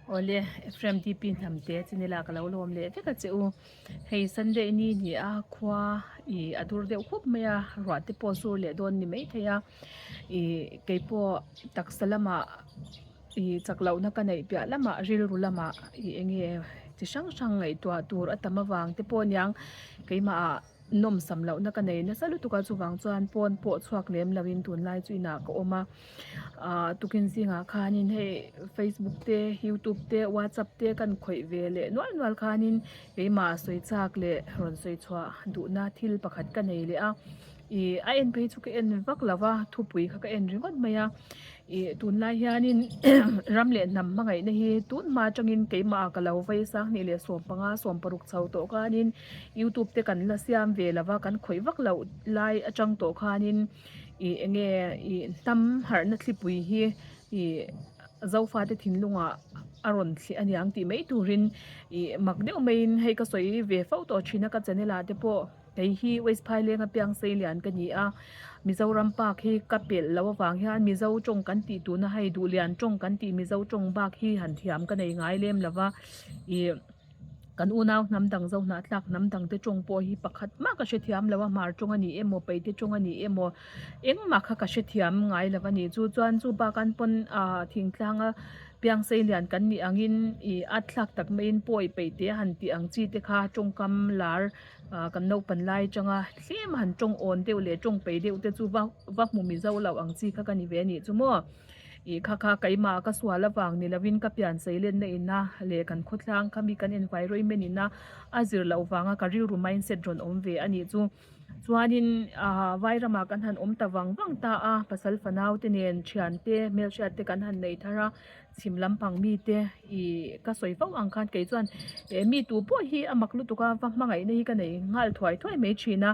Awle, Ephraim DP hnamte chinila ka lo lawm leh vek a che u. Hei Sunday ni ni a khua ih a dur deuh khup mai a, ruah te pawh sur leh dawn ni maithei a. Ih keipawh taksa lamah ih chak lohna ka neih piah lamah rilru lamah ih eng nge chi hrang hrang ngaihtuah tur a tam avang te pawh aniang keimah ah nawmsam lohna ka nei nasa lutuk a chuvang chuan pawn pawh chhuak lem lovin tunlai chu inah ka awm a ahh tukin zingah khanin hei facebook te youtube te whatsapp te kan khawih ve leh nual nual khanin keimah sawi chak leh rawn sawi chhuah duhna thil pakhat ka nei leh a ih a en phei chu ka en vak lo va thupui kha ka en ringawt mai a ih tunlai hianin ram leh hnam hmangaihna hi tun hma atangin keimah ka lo vei sanghnih leh sawmpanga sawmparuk chho tawh khanin youtube te kan la siam ve lo va kan khawih vak loh lai atang tawh khanin ih eng nge ih hnam harhna thlipui hi ih zofate thinlungah a rawn thli a niang tih mai turin ih mak deuh maiin hei ka sawi ve fo tawh thin a ka channel ah te pawh kei hi West Phaileng a piang sei lian ka ni a Mizoram park hi ka pelh loh avang hian Mizo tawng kan tih tuna hei Duhlian tawng kan tih Mizo tawng bak hi han thiam ka nei ngai lem lo va ih. Kan unau hnam dang zo hnahthlak hnam dang te tawng pawh hi pakhat mah ka hrethiam lo a, hmar tawng a ni emaw paite tawng a ni emaw engmah kha ka hrethiam ngai lo a ni. Chu chuan chu bakan pawn ah thingtlanga piang sei lian kan nih angin ih at thlak tak maiin pawi paite a han tih ang chi te kha tawngkam lar ah kan naupan lai atanga tlem a han tawng awn deuh leh tawng pei deuh te chu va va hmu mizo lo ang chi kha ka ni ve a nih chu maw. Ih kha kha keimah ka sual avang ni lovin ka pian seilenna ina leh kan khawtlang kha mi kan environment ina a zir loh vanga ka rilru mindset rawn awm ve a nih chu. Chuanin ah Vairamah kan han awm ta vang vang ta a, pasal fanau te nen thian te hmelhriat te kan han nei thar a, chhim lampang mite ih ka sawi fo ang khan kei chuan eh mi tu pawh hi a mak lutuk a va hmangaihna hi ka nei nghal thuai thuai mai thin a.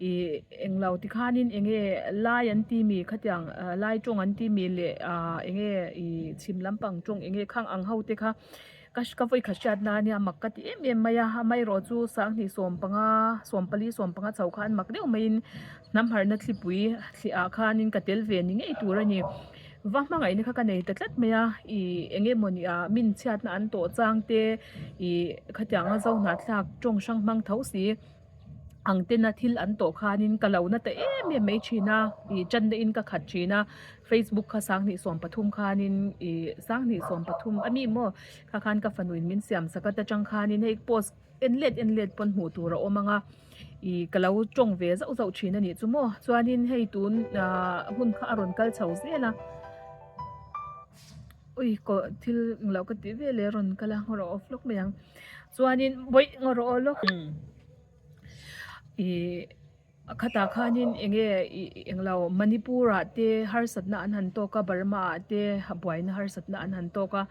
Ih englo tikhanin enge lai an ti mi khatiang lai tawng an ti mi leh ah enge ih chhim lampang tawng enge khang ang ho te kha ka ka vawi khat hriat na ania mak ka ti em em mai a amaherawh chu sanghnih sawmpanga sawmpali sawmpanga chho khan mak deuh maiin hnam harhna thlipui thli ah khanin ka tel ve ni ngei tur a ni va hmangaihna kha ka nei ta tlat mai a ih enge mawni ah min chhiatna an tawh chang te ih khatianga zo hnahthlak tawng hrang hmang tho si. Ang tena thil an tawh khanin ka lo na ta em em mai thin a, ih channa in ka khat thin a, facebook kha sanghnih 13 khanin ih sanghnih 13 a mi maw kha khan ka fanu in min siam sak a ta tang khanin hei post en let en let pawn hmuh tur a awm ang a, ih ka lo tawng ve zauh zauh thin a nih chu maw chuanin hei tun ah hun kha a rawn kal chho zel a. Ui kawh thil englo ka tih vel e a rawn kal a ngaw rawh off lawk mai ang chuanin bawih ngaw rawh aw lawk ih khatah khanin eng nge ih englo Manipur ah te harsatna an han tawk a Burma ah te buaina harsatna an han tawk a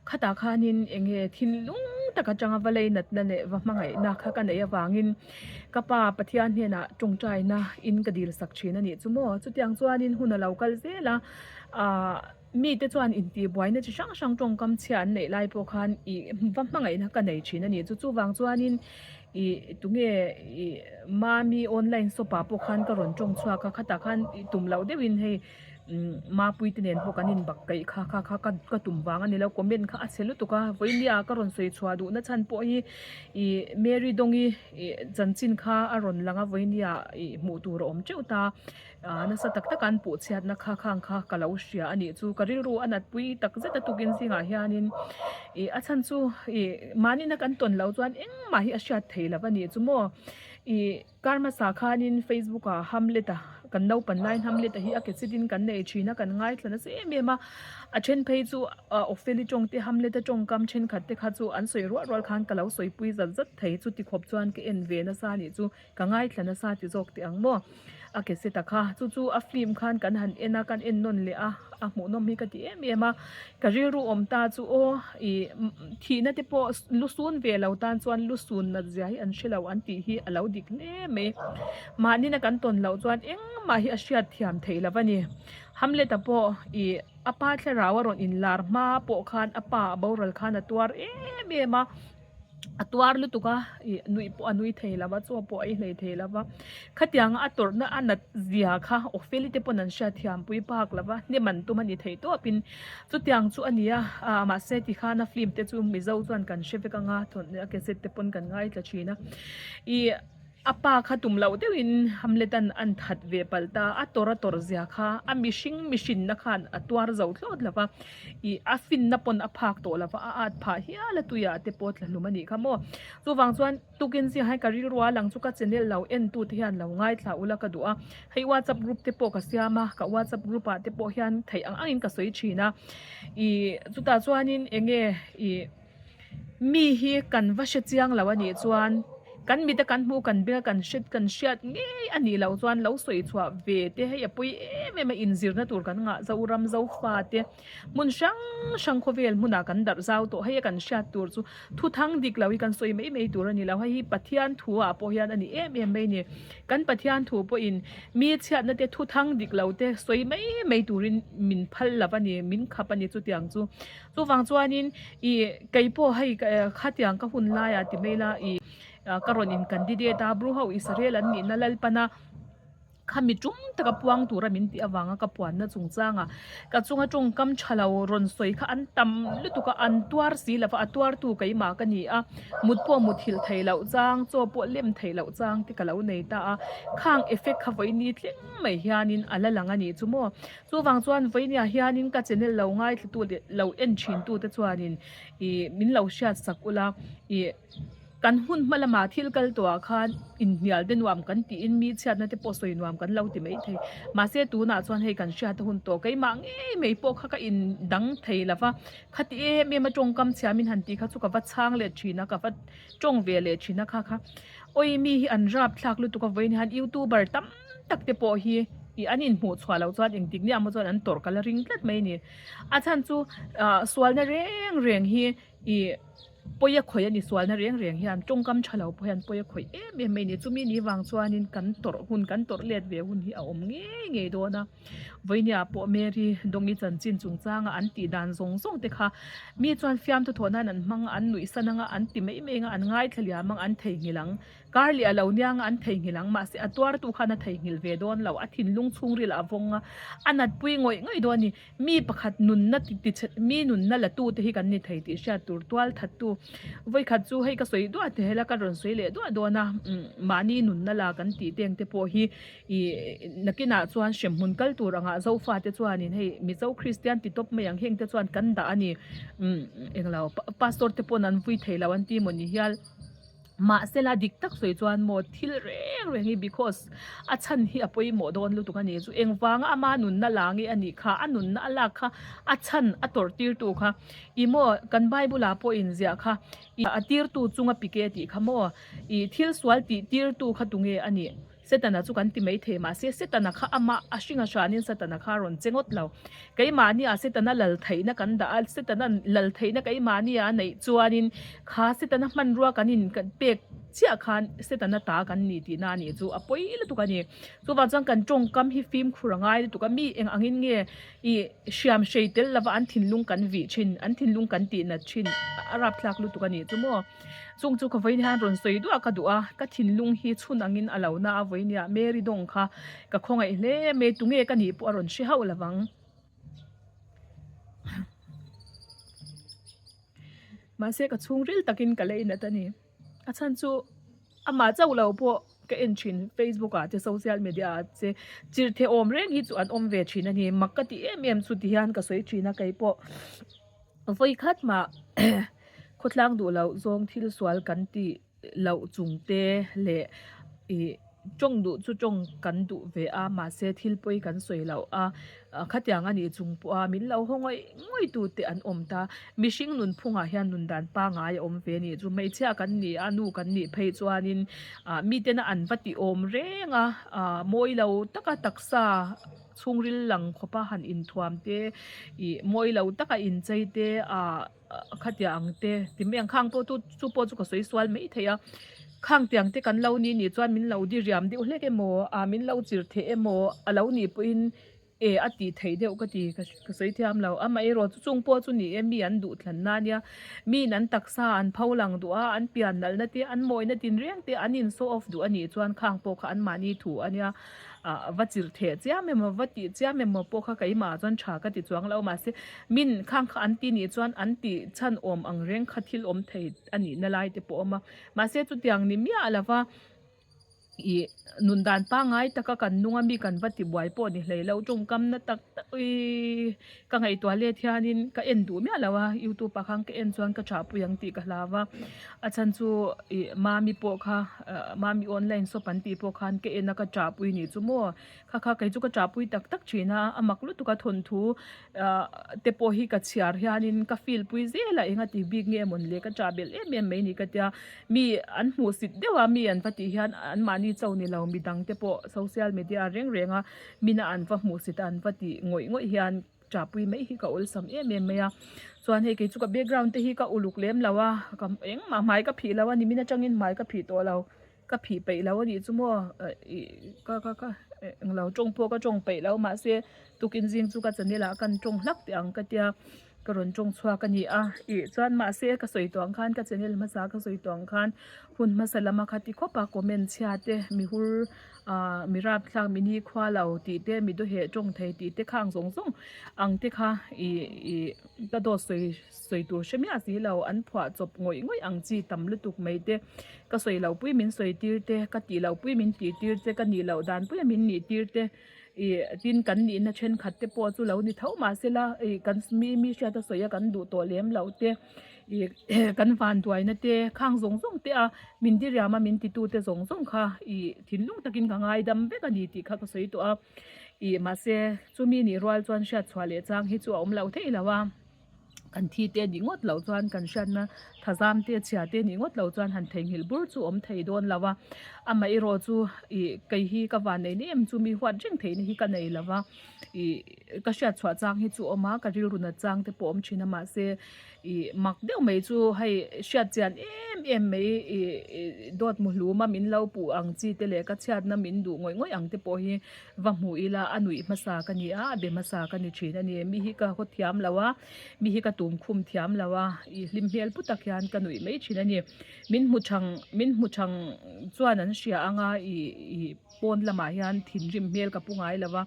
khatah khanin eng nge thinlung tak atanga va lei natna leh va hmangaihna kha ka neih avangin ka pa Pathian hnenah tawngtaina in ka dil sak thin a nih chu maw chutiang chuanin hun a lo kal zel a ah. Mite chuan intihbuaina chi hrang hrang tawngkam chhia an neih lai pawh khan ih va hmangaihna ka nei thin a ni. Chu chuvang chuanin ih tunge ih Mami online shop ah pawh khan ka rawn tawng chhuak a, khatah khan ih tum loh deuhin hei umm Mapuii te nen pawh kan inbak kaih kha kha kha ka tum vang a ni lo, comment kha a chhe lutuk a, vawinia ka rawn sawi chhuah duhna chhan pawh hi ih Mary Dawngi ih chanchin kha a rawn lang a, vawinia ih hmuh tur a awm teuh ta. Aaa nasa tak tak an puh chhiatna kha khang kha ka lo hria a nih chu ka rilru a nat pui tak zet a tukin zingah hianin ih a chhan chu ih mahni na kan tawn loh chuan engmah hi a hriat thei lo a nih chu maw ih kar hmasa khanin facebook ah hamlet a kan naupan laiin hamlet a hi a ke chitin kan nei thin a kan ngaithla nasa em em a a then phei chu ah Opheli tawng te hamlet a tawngkam thenkhat te kha chu an sawi rual rual khan ka lo sawi pui zat zat thei chu tikhawp chuan ka en ve nasa a nih chu. Ka ngaithla nasa ti zawk teh ang maw? A ke se ta kha. Chu chu a film khan kan han en a, kan en nawn leh a, a hmuhnawm hi ka ti em em a. Ka rilru awm ta chu aw ih thihna te pawh lu sun ve lo tan chuan lu sun nat zia hi an hre lo an tih hi a lo dik hle mai. Mahni na kan tawn loh chuan engmah hi a hriat thiam theih lo a ni. Hamlet-a pawh ih a pa thlarau a rawn inlar hma pawh khan a pa a boral khan a tuar em em a. A tuar lutuk a, ih nuih pawh a nui thei lo va, chaw pawh a ei hlei thei lo va. Khatianga a tawrhna a nat zia kha Opheli te pawn an hriat thiam pui pak lo va, hnem an tum a ni thei tawpin chutiang chu a ni a, ah mahse tikhan a film te chu Mizo chuan kan hre vek ang a, thawnthu a cassette te pawn kan ngaithla thin a. Ih a pa kha tum loh deuhin Hamlet-a'n an that ve palh ta, a tawrh a tawrh zia kha a mihring mihrinna khan a tuar zo thlawt lo va. Ih a finna pawn a phak tawh lova a at phah hial a tuiah te pawh tla hlum a nih kha maw. Chuvang chuan tukin zingah hian ka rilru a lang chu ka channel lo en tu te hian lo ngaithla ula ka duh a, hei whatsapp group te pawh ka siam a, ka whatsapp group ah te pawh hian theih ang angin ka sawi thin a. Ih chutah chuanin eng nge ih. Mi hi kan va hre chiang lo a nih chuan kan mita kan hmuh kan beng a kan hre kan hriat ngei a nih loh chuan lo sawi chhuah ve te hei a pawi em em a inzirna tur kan ngah Zoram Zofa te hmun hrang hrang khawvel hmunah kan darh zau tawh hei a kan hriat tur chu thuthang dik lo hi kan sawi mai mai tur a ni lo hei hi Pathian thu ah pawh hian a ni em em mai a ni kan Pathian thu pawhin mi chhiatna te thuthang dik lo te sawi mai mai turin min phal lo a ni min khap a ni chutiang chu. Chuvang chuanin ih kei pawh hei khatiang ka hun laiah ti mai ila ih ka rawn in candidate a Bru ho Israel an nihna Lalpana khami tum taka puang tura min tih avanga ka puanna chungchanga ka chunga tawngkam tha lo rawn sawi kha an tam lutuk a an tuar si lova a tuartu keimah ka ni a mut pawh muthilh theih loh chang chaw pawh lem theih loh chang te ka lo nei ta a khang effect kha vawiin thleng mai hianin a la lang a nih chu maw. Chuvang chuan vawinia hianin ka channel lo ngaithlatu leh lo en thintu te chuanin ih min lo hriat sak ula ih kan hun hma lamah thil kal tawhah khan inhnial te nuam kan tiin mi chhiatna te pawh sawi nuam kan lo ti mai thei. Mahse tunah chuan hei kan hriat a hun tawh keimah ngei mai pawh kha ka indang thei lo va, khati em em a tawngkam chhia min han tih kha chu ka va chhang leh thin a, ka va tawng ve leh thin a kha kha awi mi hi an rapthlak lutuk a vawiin hian youtuber tam tak te pawh hi ih an inhmuh chhuah loh chuan engtik ni ah maw chuan an tawrh ka la ring tlat mai a ni. A chhan chu ah sualna reng reng hi ih pawi a khawih a ni sualna reng reng hian tawngkam tha lo pawh hian pawi a khawih em em mai a ni. Chumi ni vang chuanin kan tawrh hun kan tawrh let ve hun hi a awm ngei ngei dawn a. Vawinia pawh Mary Dawngi chanchin chungchanga an tih dan zawng zawng te kha mi chuan fiamthu thawh nan an hmang a an nuih san ang a an ti mai mai ang a an ngaithla liam ang an theihnghilh ang. Kar leh a lo niang a an theihnghilh ang, mahse a tuartu khan a theihnghilh ve dawn lo, a thinlung chhungril a vawng a, a natpui ngawih ngawih dawn a ni. Mi pakhat nunna ti chhe, mi nunna la tu te hi kan ni thei tih hriat tur tual that tu. Vawikhat chu hei ka sawi duah te hela ka rawn sawi leh duah dawn a, mahni nunna la kan tih teng te pawh hi ih nakinah chuan hremhmun kal tur angah Zofa te chuanin hei Mizo Kristian ti tawp mai ang heng te chuan kan dah a ni, englo Pastor te pawn an vui thei lo an ti mawni hial. Mahsela dik tak sawi chuan maw thil reng reng hi because a chhan hi a pawimawh dawn lutuk a ni chu engvanga ama nunna la nge a nih kha a nunna a lak kha a chhan a tawrh tirtu kha ih maw kan bible ah pawh inziah kha ih a tirtu chunga pike tih kha maw ih thil sual tih tirtu kha tunge a nih. Setana chu kan ti mai thei mahse Setana kha amah a hring a hranin Satana kha a rawn che ngawt lo. Keimahnia Setana lal theihna kan dah a, Setana lal theihna keimahnia a neih chuanin kha Setana hmanrua kan in pek chiah khan Setana ta kan ni tihna a nih chu a pawi lutuk a ni. Chuvang chuan kan tawngkam hi fimkhur a ngai lutuk a, mi eng angin nge ih hriam hrei tel lova an thinlung kan vih thin, an thinlung kan tihnat thin a rapthlak lutuk a nih chu maw. Chung chu ka vawiin hian rawn sawi duah ka duh a, ka thinlung hi chhun angin a lo na a vawinia Mary dawng kha ka khawngaih hle mai tunge ka nih pawh a rawn hre hauh lo vang. Mahse ka chhungril takin ka lei nat a ni. A chhan chu amah chauh lo pawh ka en thin Facebook ah te social media ah te chirhtheh awm reng hi chu an awm ve thin a ni. Mak ka ti em em chu ti hian ka sawi thin a kei pawh. Vawi khat mah khawtlang duh loh zawng thil sual kan tih loh chung te leh ih tawng duh chu tawng kan duh ve a mahse thil pawi kan sawi loh a khatiang a nih chung pawh a min lo haw ngawih ngawih tu te an awm ta mihring nunphungah hian nun dan pangngai a awm ve a nih chu hmeichhia kan nih a nu kan nih phei chuanin ah miten a an va ti awm reng a ah mawi lo taka taksa. Chhungril lang khawpa han inthuam te, ih mawi lo taka inchei te, ah khatiang ang te ti mai ang. Khang pawh chu chu pawh chu ka sawi sual mai thei a. Khang tiang te kan lo ni nih chuan min lo diriam deuh hlek emaw, ah min lo chirh theh emaw a lo nih pawhin. E a tih theih deuh ka ti ka ka sawi thiam lo. Amaherawh chu chung pawh chu ni e mi an duh thlan na nia. Miin an taksa an pho lang duh a, an pian nalhna te, an mawina tinreng te an in show off duh a nih chuan khang pawh kha anmahni thu a nia. Ah va chirh theh chiam emaw va tih chiam emaw pawh kha keimah chuan tha ka ti chuang lo mahse min khang kha an ti nih chuan an tih chhan awm ang reng kha thil awm thei a nih na lai te pawh a awm a. Mahse chutiang ni miah lova ih nun dan pangngai taka kan nung a mi kan va ti buai pawh ni hlei lo tawngkam na tak tak uii ka ngaihtuah let hianin ka en duh miah lo a youtube ah khan ka en chuan ka thahpui ang tih ka hlau a a chhan chu ih mami pawh kha ah mami online shop an tih pawh khan ka en a ka thahpui nih chu maw kha kha kei chu ka thahpui tak tak thin a a mak lutuk a thawnthu ah te pawh hi ka chhiar hianin ka feel pui zel a eng a ti bik nge mawn le ka chah belh em em mai ni ka tia mi an hmuh sit deuh a mi an va tih hian anmahni cho ni lo midang te pawh social media reng reng a mina an va hmuh sit a an va tih ngawih ngawih hian chahpui mai hi ka awlsam em em mai a chuan hei kei chu ka background te hi ka uluk lem lo a ka engmah hmai ka phih lo a nimin atangin hmai ka phih tawh lo. Ka phih peih lo a nih chu maw ih ka ka ka englo tawng pawh ka tawng peih lo mahse tukin zing chu ka channel ah kan tawng hlak teh ang ka tia ka rawn tawng chhuak a ni a ih chuan mahse ka sawi tawh ang khan ka channel hmasa ka sawi tawh ang khan hun hmasa lama kha ti khawp a comment chhia te mi hur ah mi rapthlak mi ni khua lo tih te mi dawheh tawng thei tih te khang zawng zawng ang te kha ih ih ka dawt sawi sawi tur hre miah si lo an phuah chawp ngawih ngawih ang chi tam lutuk mai te ka sawi loh pui min sawi tir te ka tih loh pui min tih tir te ka nih loh dan puia min nih tir te ih tin kan nihna thenkhat te pawh chu lo ni tho mahsela ih kan mi mi hriata sawi a kan duh tawh lem loh te ih kan vanduaina te khang zawng zawng te a min diriam a min titu te zawng zawng kha ih thinlung takin ka ngaidam vek a ni tih kha ka sawi tawh a ih mahse chumi nih rual chuan hriatchhuah leh chang hi chu a awm loh theih lo a. Kan thi te nih ngawt loh chuan kan hriatna thazam te chhia te nih ngawt loh chuan han theihnghilh bur chu awm thei dawn lo a, amaherawh chu ih kei hi ka van nei em chu mi huat reng theihna hi ka nei lo va, ih ka hriat chhuah chang hi chu awm a ka rilru nat chang te pawh awm thin a mahse ih mak deuh mai chu hei hriat chian em em mai ih dawt muhlum a min lo puh ang chi te leh ka chhiatna min duh ngawih ngawih ang te pawh hi. Va hmu ila a nuih hmasa ka ni a, a be hmasa ka ni thin a ni. Mi hi ka haw thiam lo a, mi hi ka tum khum thiam lo a, ih hlim hmel pu tak hian ka nuih mai thin a ni. Min hmu chang, min hmu chang chuan an hria ang a, ih ih pawn lamah hian thinrim hmel ka pu ngai lo va,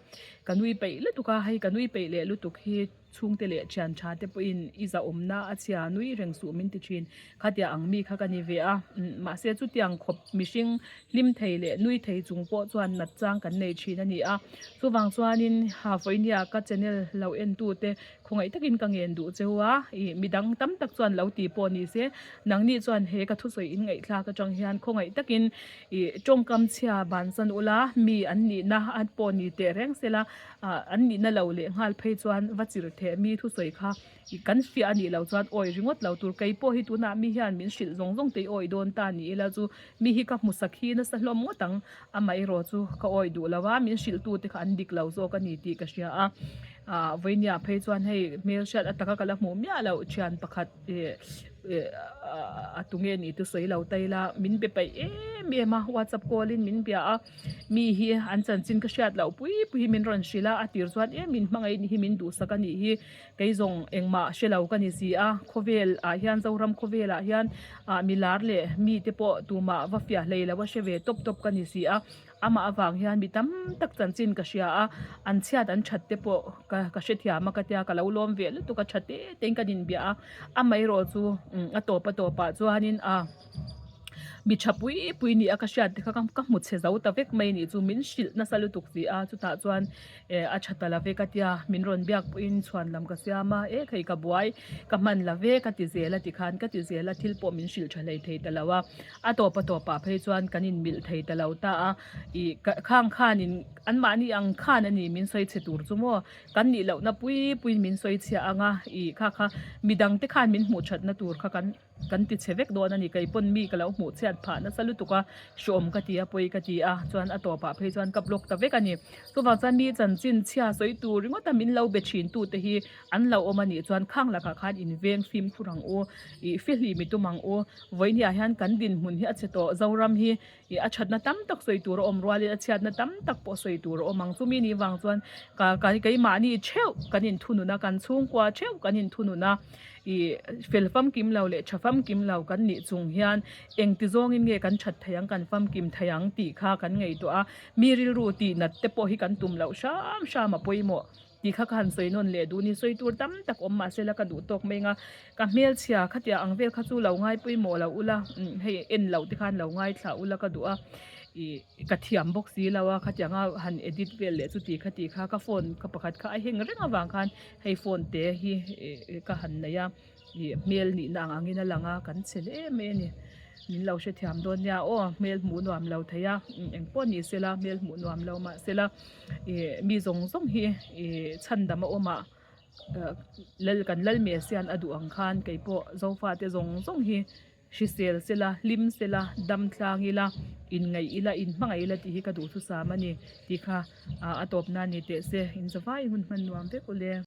ka nui peih lutuk a, hei ka nui peih leh lutuk hi. Chhungte leh thian tha te pawhin i zahawmna a chhia nui reng suh min ti thin. Khatia ang mi kha ka ni ve a, mahse chutiang khawp mihring hlim thei leh nui thei chung pawh chuan nat chang kan nei thin a ni a. Chuvang chuanin ha vawinia ka channel lo en tu te khawngaih takin ka ngen duh cheu a, ih midang tam tak chuan lo ti pawh ni se, nangni chuan he ka thusawi in ngaihthlak atang hian khawngaih takin ih tawngkam chhia bansan ula mi an nihna a pawh ni teh reng sela. Ah an nihna lo leh nghal phei chuan va chirh theh mi thusawi kha ih kan fiah a nih loh chuan awi ringawt lo tur kei pawh hi tunah mi hian min hrilh zawng zawng te i awi dawn ta ni ila chu mi hi ka hmu sak hi nasa hlawm ngawt ang amaherawh chu ka awi duh lo a min hrilh tu te kha an dik lo zawk a ni tih ka hria a ah vawinia phei chuan hei hmelhriat a taka ka la hmuh miah loh thian pakhat ih ih a tunge nih chu sawi lo ta ila min be paih em em a whatsapp call in min bia a. Mi hi an chanchin ka hriat loh pui pui hi min rawn hrilh a, a tir chuan em min hmangaih nih hi min duhsak a nih hi, kei zawng engmah hre lo ka ni si a, khawvel ah hian Zoram khawvel ah hian ah mi lar leh mi te pawh tumah va fiah hlei lo a hre ve tawp tawp ka ni si a, amah avang hian mi tam tak chanchin ka hria a, an chhiat an that te pawh ka ka hrethiam a ka tia ka lo lawm ve lutuk a tha te te in ka inbiah a, amaherawh chu a tawp a tawp ah chuanin a. Mi tha pui pui ni a ka hriat te kha ka hmu chhe zo ta vek mai nih chu min hrilh nasa lutuk si a chutah chuan eh a tha ta lo ve ka tia min rawn biak pawhin chhuan lam ka siam a eh khei ka buai ka hman lo ve ka ti zel a tikhan ka ti zel a thil pawh min hrilh tha hlei thei ta lo a a tawp a tawpah phei chuan kan in milh thei ta lo ta a ih khang khanin anmahni ang khan a ni min sawi chhe tur chu maw kan nih lohna pui puiin min sawi chhiah ang a ih kha kha midang te khan min hmuh thatna tur kha kan. kan ti chhe vek dawn a ni. Kei pawn mi ka lo hmuh chhiat phah nasa lutuk a, hreawm ka ti a, pawi ka ti a, chuan a tawpah phei chuan ka block ta vek a ni. Chuvang chuan mi chanchin chhia sawi tur ringawt a min lo be thin tu te hi an lo awm a nih chuan khang lakah khan in veng fimkhur ang u, ih fihlim i tum ang u. Vawinia hian kan dinhmun hi a chhe tawh, Zoram hi ih a thatna tam tak sawi tur a awm rualin a chhiatna tam tak pawh sawi tur a awm ang. Chumi nih vang chuan ka ka keimahni theuh kan inthunun a, kan chhungkua theuh kan inthunun a, ih fel famkim lo leh tha famkim lo kan nih chung hian engti zawngin nge kan that thei ang, kan famkim thei ang tih kha kan ngaihtuah a, mi rilru tih nat te pawh hi kan tum loh hram hram a pawimawh. Tih kha ka han sawi nawn leh duh ni, sawi tur tam tak awm mahse la ka duh tawk mai anga ka hmelchhia khatia ang vel kha chu lo ngai pawimawh lo ula hei en loh te khan lo ngaithla ula ka duh a ih ka thiam bawk si lo a khatianga han edit vel leh chuti khati kha ka phone ka pakhat kha a heng reng avang khan hei phone te hi ka han nei a ih hmel nihna ang angin a lang a kan che hle mai a ni min lo hrethiam dawn nia aw hmel hmuh nuam lo thei a engpawh ni sela hmel hmuh nuam lo mahsela. Ih mi zawng zawng hi ih chhandam a awm a lal kan lal mesian a duh ang khan kei pawh zofa te zawng zawng hi hrisel sela hlim sela dam tlang ila inngaih ila inhmangaih ila tih hi ka duhthusam a ni tih kha a tawp nan ni teh se in zavai hun hman nuam vek ule.